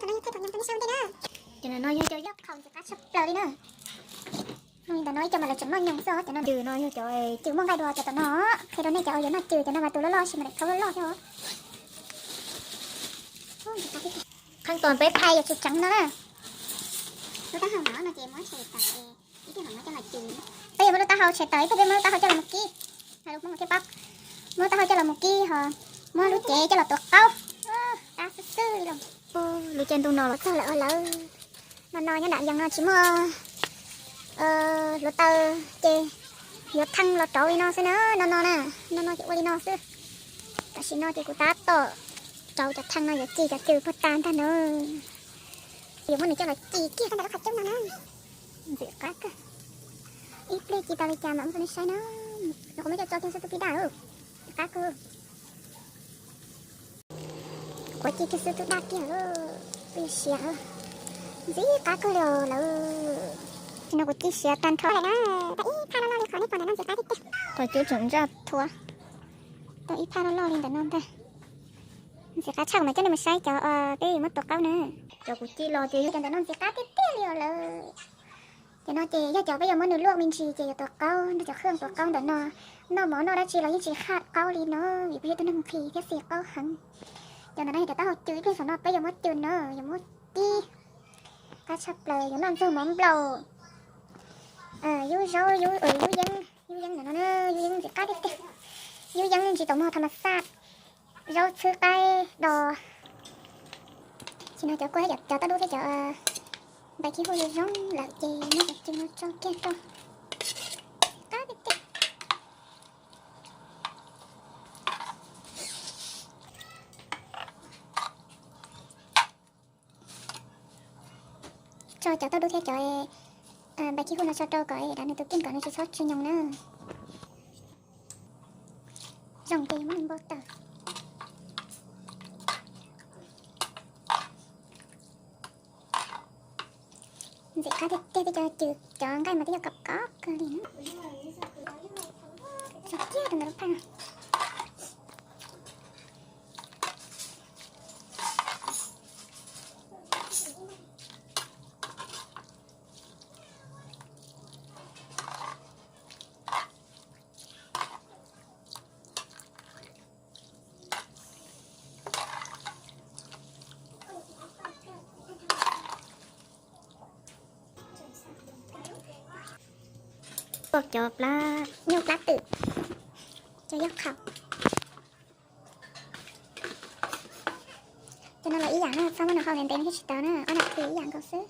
No yog thaij pom nyoos rau nej saib ua ntej na. Cov no yog cov yaj qhaus ntxim qab tshaj plaws li na. Noj li ntawm no ib co mas lawv tseem noj nyoos xwb os. Cov no cws no yog cov cws muaj nqaij dua, cov tom no qhia rau nej cov uas yuav noj cws, cov no mas tus loj loj sis mas daim thaub loj loj thiab os. Qhov tos peb thaij yog tseem tseem no na. Lub taub hau no no ces muab tshem tawm, ib tug hom no coj los cws. Peb yuav muab lub taub hau tshem tawm, ib pliag peb muab lub taub hau coj los mus kib. Lub no qhia pab, muab lub taub hau coj los mus kib ho muab lub cev coj los tuav qaub. Qab xwb xwb li los. Lub caij ntuj no los txog lawm os lawv. No no nyob nram yees no tsis muaj hluav taws ces yuav theej los rauv li no xwb na, no no na, no no ces ua li no xwb. Tam sim no ces kuv tab tom rauv cov theej no yuav ci cov cws puag ta ntag na. Yuav muab nws coj los ci kiag rau ntawm lub qhov cub no na. Ntxim qab kawg. Ib pliag ci tau li cas mam muab rau nej saib na. No kuv muab coj tso kiag xwb tub pib daj. Ntxim qab kawg. Kuv ci kiag xwb tub daj kiag, twb siav. Ntxim qab kawg li os lawv. Tam sim no kuv ci siav tag nrho lawm na. Tau ib phaj loj loj li qhov nej pom ntawm no ntxim qab tiag tiag. Qhov cub tseem ntsaj thuav. Tau ib phaj loj loj li ntawm no ntag. Ntxim qab tshaj, kuv mam coj nej mus saib cov peb yuav muab tuav qaub na. Cov kuv ci los ces yog cov ntawm no ntxim qab tiag tiag li os lawv. Cov no ces yog cov peb yuav muab nws luaj me ntsis ces yuav tuav qaub, nrog cov khaj tuav qaub ntawm no. Noj mov noj dab tsi los yeej tsis qhaj qaub li no, vim peb yog tug neeg nqhis thiab xis qaub heev. Cov ntawm no yog cov taub hau cws, ib pliag saum no peb yuav muab cws na, yuav muab tib. Qab tshaj plaws yuav noj ntxuag mov nplaum. Yub zaub, yub yeeb, yub yeeb ntawm no, yub yeeb ntxim qab tiag tiag. Yub yeeb ntsis tau mog tham mas xaj, zaub txhwb qaib do. Tam sim no cov kua thiab cov taub dub thiab cov npais khib huj zoo zoo lawm ces muab cov cws no tso kiag rau. Qab tiag tiag. Tso cov taub dub thiab cov npais khib huj no tso rau kom dav nws tus kij kom nws tsis txhob tsw nyoos na. Zoo ces muab nws npau taws. Ntxim qab tiag tiag, cov cws cov nqaij mas twb yog kom kob kawg li na. Tso kiag rau ntawm lub phaj no. Cov plab nyuj plab twm, cov yaj qhaus. Cov no los ib yam na, txhob muab nws hau ntev ntev thiab tsis tau na, ob nas this ib yam nkaus xwb.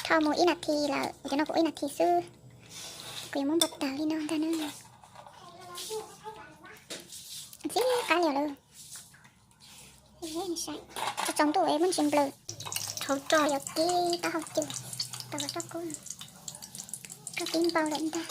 Dhau mus ib nas this lawm, cov no kuv ib nas this xwb. Kuv yuav muab npau taws li no ntag na. Ntxim qab li lawm. Tsaus ntuj es muaj ntsis nplawm. Dhau roj yuav kib taub hau cws, tau roj kub, roj kib npau lawm ntag.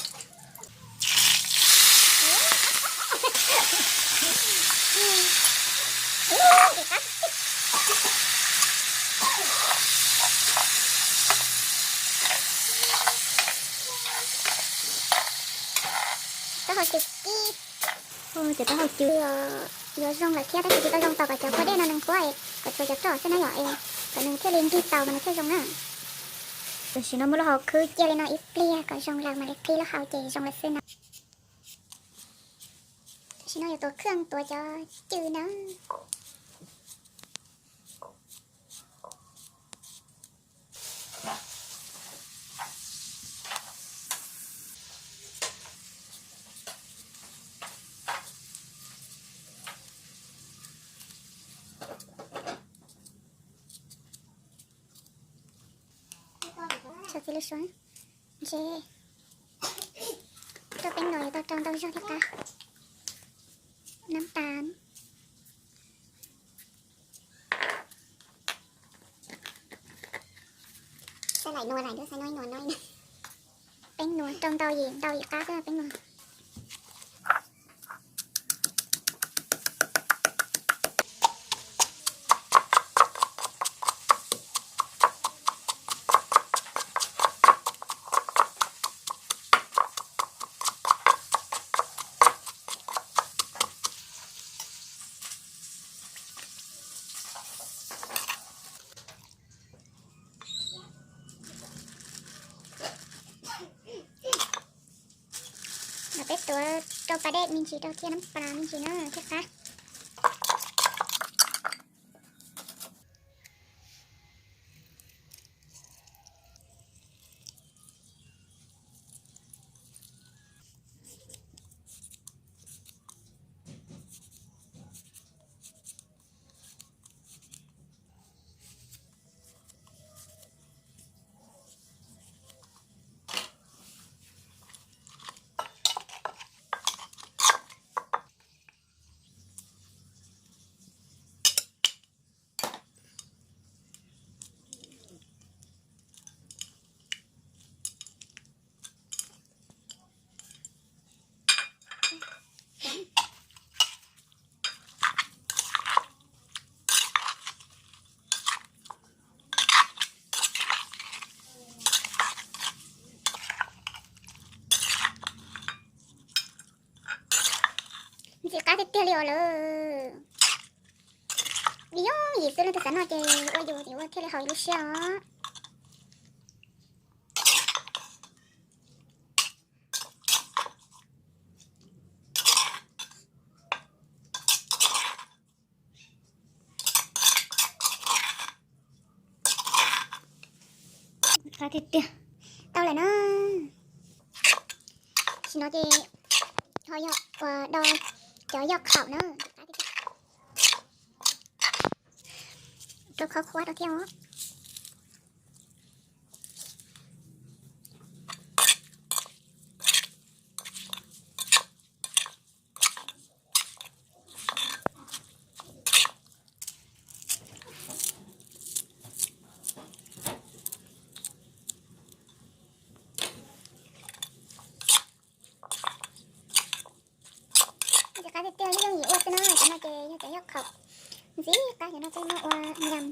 Taub hau cws kib. Ces taub hau cws yuav zoo lawm thiab tab sis tsis tau zoo tau kom cov kua dej no nws nquab es kom tshuav cov roj xwb na yom, es kom nws thiaj li nkig tau mas nws thiaj zoo na. Tam sim no muab lub hau khwb cia li no ib pliag kom zoo lawm mam li qhib lub hau ces zoo lawm xwb na. Tam sim no yuav tuav khaj tuav cov cws na. Tso txiv lws suav ntse. Rau peeb no yuav tau rau ntau zog thiaj qab. Nab tas. Peeb nuav rau ntau yim ntau yim qab xwb peeb nuav. Tuav rau pas dej me ntsis rau thiab nab pas me ntsis na thiaj qab. Ntxim qab tiag tiag li os lawm. Yooj yim xwb, leej twg xav noj ces ua yus thiaj li haum lub siab os. Qab tiag tiag. Tau lawm na. Tam sim no ces ho yog ua do cov yoj khaum na. Rau khov khuav rau thiab os. Ntxim qab tiag tiag, yooj yim ua xwb na, cov no ces yog cov yoj khaum ntxim qab, cov no peb muab ua nyam.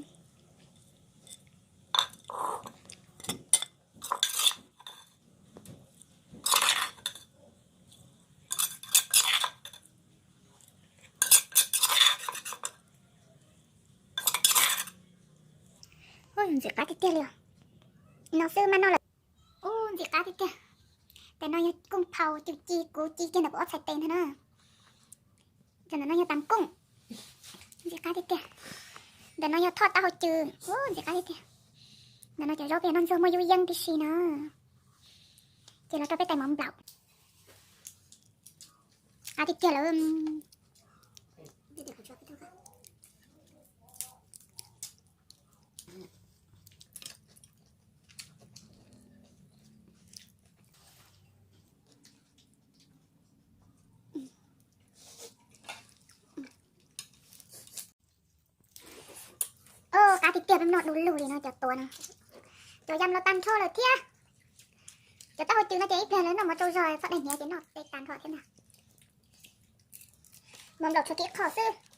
Ntxim qab tiag tiag li os. No xwb maj noj lawm. Ub, ntxim qab tiag tiag. Ntawm no yog kooj phau cus ci kuv ci kiag ntawm kuv ob txhais tes ntag na. Cov ntawm no yog tas kooj. Ntxim qab tiag tiag. Ntawm no yog thoj taub hau cws. Ub, ntxim qab tiag tiag. Ntawm no cov zaub peb noj ntxuag muaj yub yeeb tib si na. Ces los rau peb tais mov nplaum. Qab tiag tiag lawm. Qab tiag tiag, peb noj du lug li no cov tuav no. Cov yam los tag nrho lawm thiab. Cov taub hau cws no ces ib pliag lawv noj mov tsau zog txhob daig hniav ces noj tau tag nrho thiab ntag. Mov nplaum tshuav tib qho xwb.